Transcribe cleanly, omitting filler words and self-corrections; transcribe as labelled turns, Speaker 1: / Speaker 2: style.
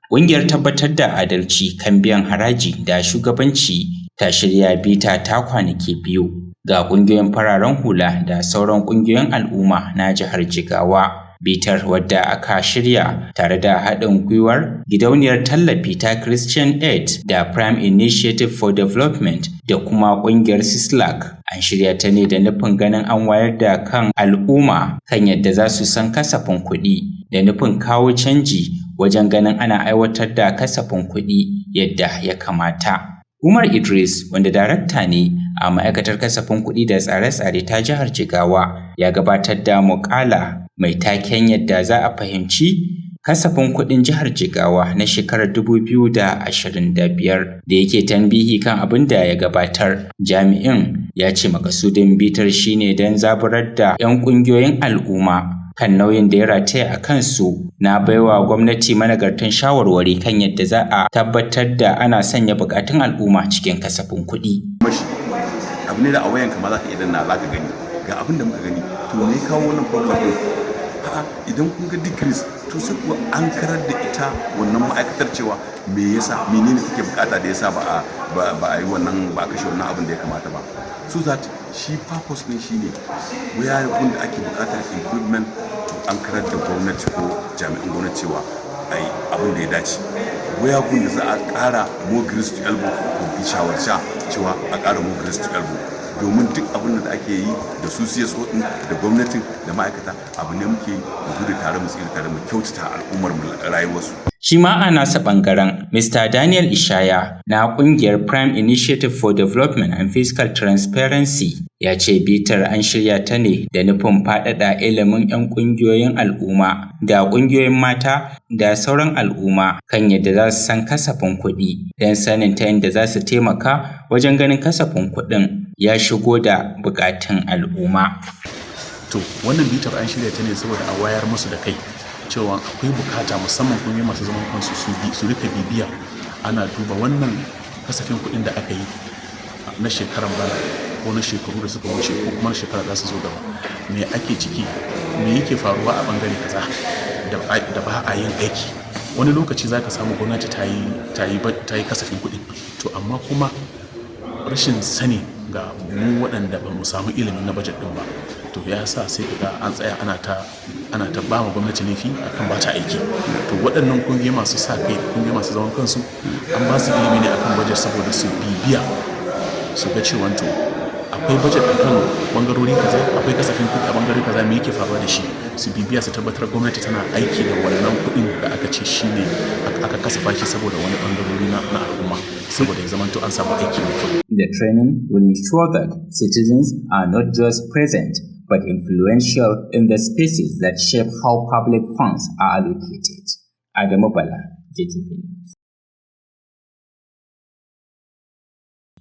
Speaker 1: Ƙungiyar tabbatar da adalci kan biyan haraji da shugabanci ta shirya bita ta kwanaki 2 ga ƙungiyoyin fararen hula da sauran ƙungiyoyin al'umma na jihar Jigawa. Bitar, wadda aka shirya tare da haɗin gwiwar Gidauniyar Tallafi ta Christian Aid da Prime Initiative for Development da kuma ƙungiyar Sislak, an shirya ta ne da nufin ganin an wayar da kan al'umma kan yadda za su san kasafin kuɗi da nufin kawo canji wajen ganin ana aiwatar da kasafin kuɗi yadda ya kamata. Umar Idris, wanda darakta ne a ma'aikatar kasafin kuɗi da tsare-tsare ta jihar Jigawa, ya gabatar da muƙala mai taken yadda za a fahimci kasafin kuɗin jihar Jigawa na shekarar 2025. Da yake tambihi kan abin da ya gabatar, jami'in ya ce makasudin bitar shine don zaburar da 'yan ƙungiyoyin al'umma kan nauyin da ya rataya a kansu na baiwa gwamnati managartan shawarwari kan yadda za a tabbatar da ana sanya bukatun al'umma cikin kasafin kuɗi.
Speaker 2: Mashi abu ne da a wayanka ma za ka iya danna, za ka gani ga abin da muka gani. To, me ya kawo wannan problem din? A'a, idan kun ga decrease, to sai ku an karar da ita wannan ma'aikatar cewa me yasa, menene take bukata da yasa ba a yi wannan, ba a kashe wannan abin da ya kamata ba, so that shi purpose din shine waya da ake bukatar improvement, to an karar da gwamnati ko jami'an gwamnati cewa a yi abin da ya dace. Waya gun da za a kara more grease to elbow, to shawarca cewa a kara more grease to elbow, domin duk abin da ake yi da su CSO din da gwamnatin da ma'aikata, abu ne muke mu gudu tare mu tsira tare, mu kyautata al'ummar mu rayuwarsu.
Speaker 1: Shi ma a nasa ɓangaren, Mr. Daniel Ishaya na ƙungiyar Prime Initiative for Development and Fiscal Transparency ya ce bitar an shirya ta ne da nufin faɗaɗa ilimin 'yan ƙungiyoyin al'umma da ƙungiyoyin mata da sauran al'umma kan yadda za su san kasafin kuɗi don sanin ta yadda za su taimaka wajen ganin kasafin kuɗin ya shigo da buƙatun al'umma.
Speaker 3: To, wannan bitar an shirya ta ne saboda a wayar musu da kai cewa akwai bukata, musamman kungiyoyi masu zaman kansu, su rika bibiya, ana duba wannan kasafin kuɗin da aka yi na shekaran bana ko na shekaru da suka wuce ko kuma na shekara za su zo gaba. Me ake ciki? Me yake faruwa a bangare kaza da ba a yin aiki? Wani lokaci za ka samu gwamnati ta yi kasafin kuɗi, to amma kuma rashin sani ga mu waɗanda ba mu samu ilimin na budget ɗin ba, to ya sa sai ka ga an tsaya ana ta ba ma gwamnati laifi akan ba ta aiki. To, waɗannan kungiyoyi masu sa kai, kungiyoyi masu zaman kansu, an ba su ilimi ne akan budget saboda su bibiya, su ga cewa to akwai budget akan bangarori kaza, akwai kasafin kuɗi a bangarori kaza, me yake faruwa da shi? Su bibiya su tabbatar gwamnati tana aiki da wannan kuɗin da aka ce shine aka kasafa shi saboda wani bangarori na al'umma, saboda ya zamanto an samu aiki mai kyau.
Speaker 1: The training will ensure that citizens are not just present but influential in the spaces that shape how public funds are allocated. Adamu Bala, JTV News.